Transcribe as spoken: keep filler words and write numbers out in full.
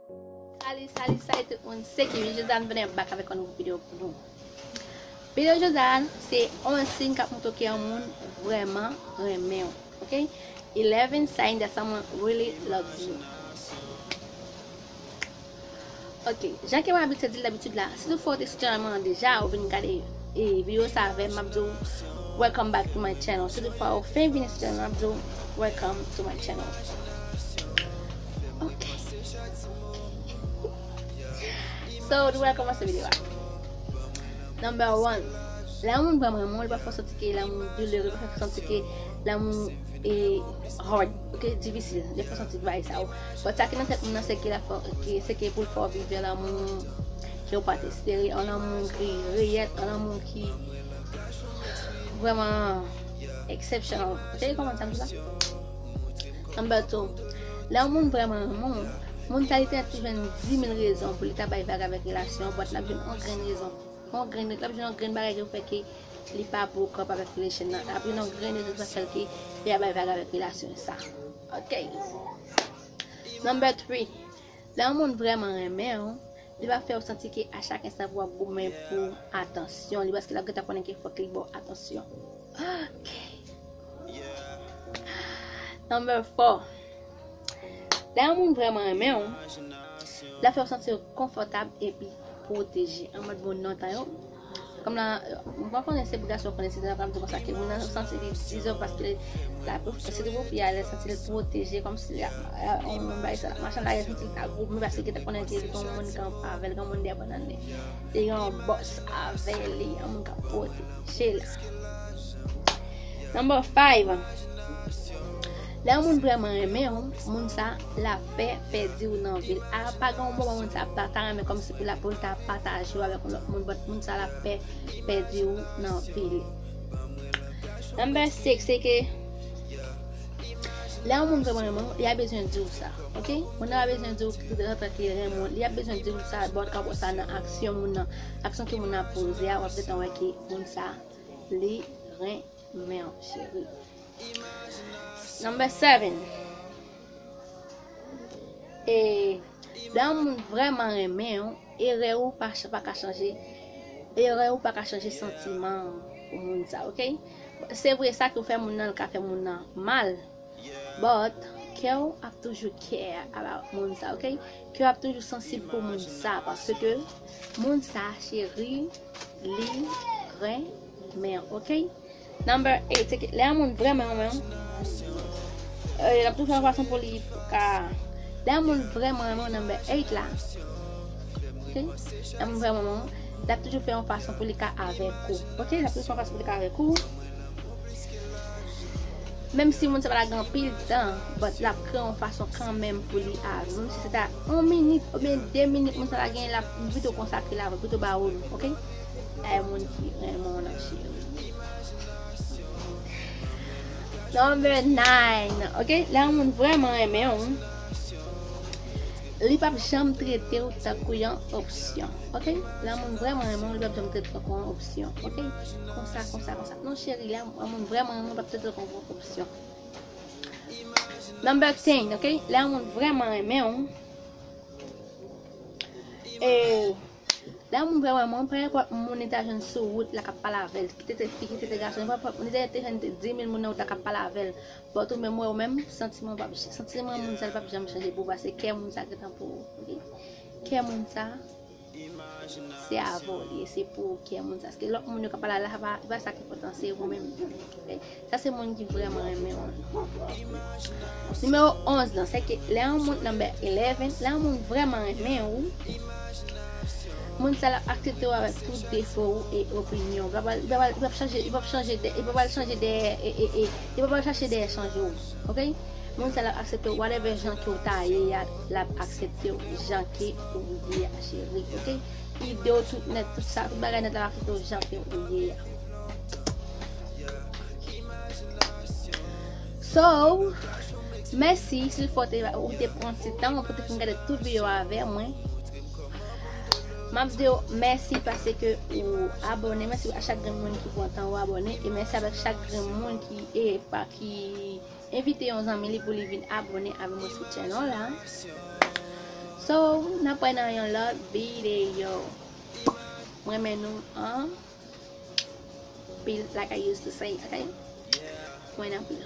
Salut, salut, salut tout moun. Se Kevin. Jodi a nou vin back avèk yon nouvo videyo pou nou. Videyo jodi a se yon siy k ap montre ke yon moun vrèman renmen w. Ok? Eleven sign that someone really loves you. Ok, jan ke mwen abitye di l dabitid la, si tou fwa w te sou chanèl mwen an deja, ou vin gade e videyo sa avè m, m ap di w welcome back to my channel. Si tou fwa ou fenk vini sou chanèl mwen, m ap di w welcome to my channel. Ok. So, nou pral kòmanse videyo a. Number one. Lè yon moun vrèman renmen w, li pa fè w santi ke lanmou doulere, li pa fè w santi ke lanmou e hard, ok, difisil. Li fè w santi bagay sa yo. But sa ki nan tèt moun nan, se ke l ap fè, ke, se ke pou l fè w viv yon lanmou ke w pa t espere, yon lanmou ki reyèl, yon lanmou ki vrèman exceptional. Ok, kòman sa m di sa? Number two. Lè yon moun vrèman renmen w, moun sa li te ap jwenn di mil rezon pou li ta bay vag avèk relasyon an, but l ap jwenn yon grenn rezon. Yon grenn, l ap jwenn yon grenn bagay ki fè ke li pa broke up avèk relation nan. L ap jwenn yon grenn rezon ki fè ke li ap bay vag avèk relasyon sa. Ok. Number three. Lè yon moun vrèman renmen w, li pa fè w santi ke a chak enstan pou w ap goumen pou atansyon li, paske l ap gentan konnen ke fòk li ba w atansyon. Ok. Number four. Lè yon moun vrèman renmen w, l ap fè w santi w konfòtab epi pwoteje. An mòd bon non tan yo. Kòm la, mwen pa konnen se pou gason konnen se sa k ap di konsa ke moun nan santi li deserve paske la, se te pou fi a, lè santi l pwoteje, kòmsi l ap, yon moun bay sa, machann lari santi l ta goumen paske li te konnen ke li gen yon moun kanpe avè l, gen yon moun dèyè bannann li. Li gen yon bòs avè li, yon moun k ap pwoteje l. Number five. Lè yon moun vrèman renmen w, moun sa la pè pèdi w nan vi l. A pa gen yon moman moun sa ap ta, ta renmen kòmsi pou la pou l ta pataje w avèk yon lòt moun, but moun sa la pè pèdi w nan vi l. Number six, se ke lè yon moun vrèman renmen w, li ap bezwen di w sa, ok? Moun nan ap bezwen di w ki tout antan ke li renmen w, li ap bezwen di w sa, but w ap wè sa nan aksyon moun nan, aksyon ke moun nan poze a, w ap gentan wè ke moun sa, li renmen w, cheri. Number seven. E lè yon moun vrèman renmen w, erè ou pa, pa ka chanje, erè ou pa ka chanje santiman pou moun sa, ok? Se vre, sa ke w fè moun nan, l ka fè moun nan mal, but kè w ap toujou care about moun sa, ok? Kè w ap toujou sansib pou moun sa, paske moun sa, cheri, li renmen w, ok? Number eight, se ke lè yon moun vrèman renmen w, eh, l ap toujou fè yon fason pou li ka, lè yon moun vrèman renmen w, number eight la, ok? Lè yon moun vrèman renmen w, l ap toujou fè yon fason pou li ka avèk ou, ok? L ap toujou fè yon fason pou li ka avèk ou. Menm si moun sa pa ta gen anpil tan, but l ap kreye yon fason kanmenm pou li avèk ou. Menm si se ta yon minit oubyen de minit moun sa ta genyen, l ap pito konsakre l avè w, pito ba ou l, ok? E moun ki renmen w nan, cheri. Number nine, ok? Lè yon moun vrèman renmen w, li p ap janm trete w tankou yon opsyon, ok? Lè yon moun vrèman renmen w, li p ap janm trete w tankou yon opsyon, ok? Konsa, konsa, konsa. Non, cheri, lè yon moun vrèman renmen w, li p ap trete w tankou yon opsyon. Number ten, ok? Lè yon moun vrèman renmen w, e lè yon moun vrèman renmen w, pa nenpòt moun li ta jwenn sou wout la k ap pale avè l, ki te te fi, ki te te gason, nenpòt moun li te, te jwenn dis mil moun nan wout la k ap pale avè l. But ou menm, wè ou menm, santiman w p ap, santiman moun sa l p ap janm chanje pou ou, paske kè moun sa gentan pou ou, ok? Kè moun sa, se avè w li ye, se pou ou kè moun sa. Paske lòt moun yo k ap pale la, pa, pa sa ki enpòtan, se ou menm. Ok? Sa se moun ki vrèman renmen w. Nimewo onz lan, se ke lè yon moun, number eleven, lè yon moun vrèman renmen ou, moun sa l ap aksepte w avèk tout defo ou e opinyon. Li p ap, li p ap, li p ap chanje, li p ap chanje de, li p ap al chanje de, e, e, e, li p ap al chache dèyè chanje w. Ok? Moun sa l ap aksepte w whatever jan ke w ta ye a, l ap aksepte w jan ke ou ye a, cheri, ok? Ide w tout nèt, tout sa, tout bagay nèt, l ap aksepte w jan ke ou ye a. So, mèsi si w te, ou te pran ti tan pou te fin gade tout videyo avè mwen. M ap di w mèsi paske ou abòne, mèsi a chak grenn moun ki pran tan ou abòne, e mèsi avèk chak grenn moun ki, e pa ki envite yon zanmi li pou li vin abòne avè mwen sou channel la. So, n ap wè nan yon lòt videyo. Mwen renmen nou anpil, like I used to say, okay? Mwen anpil.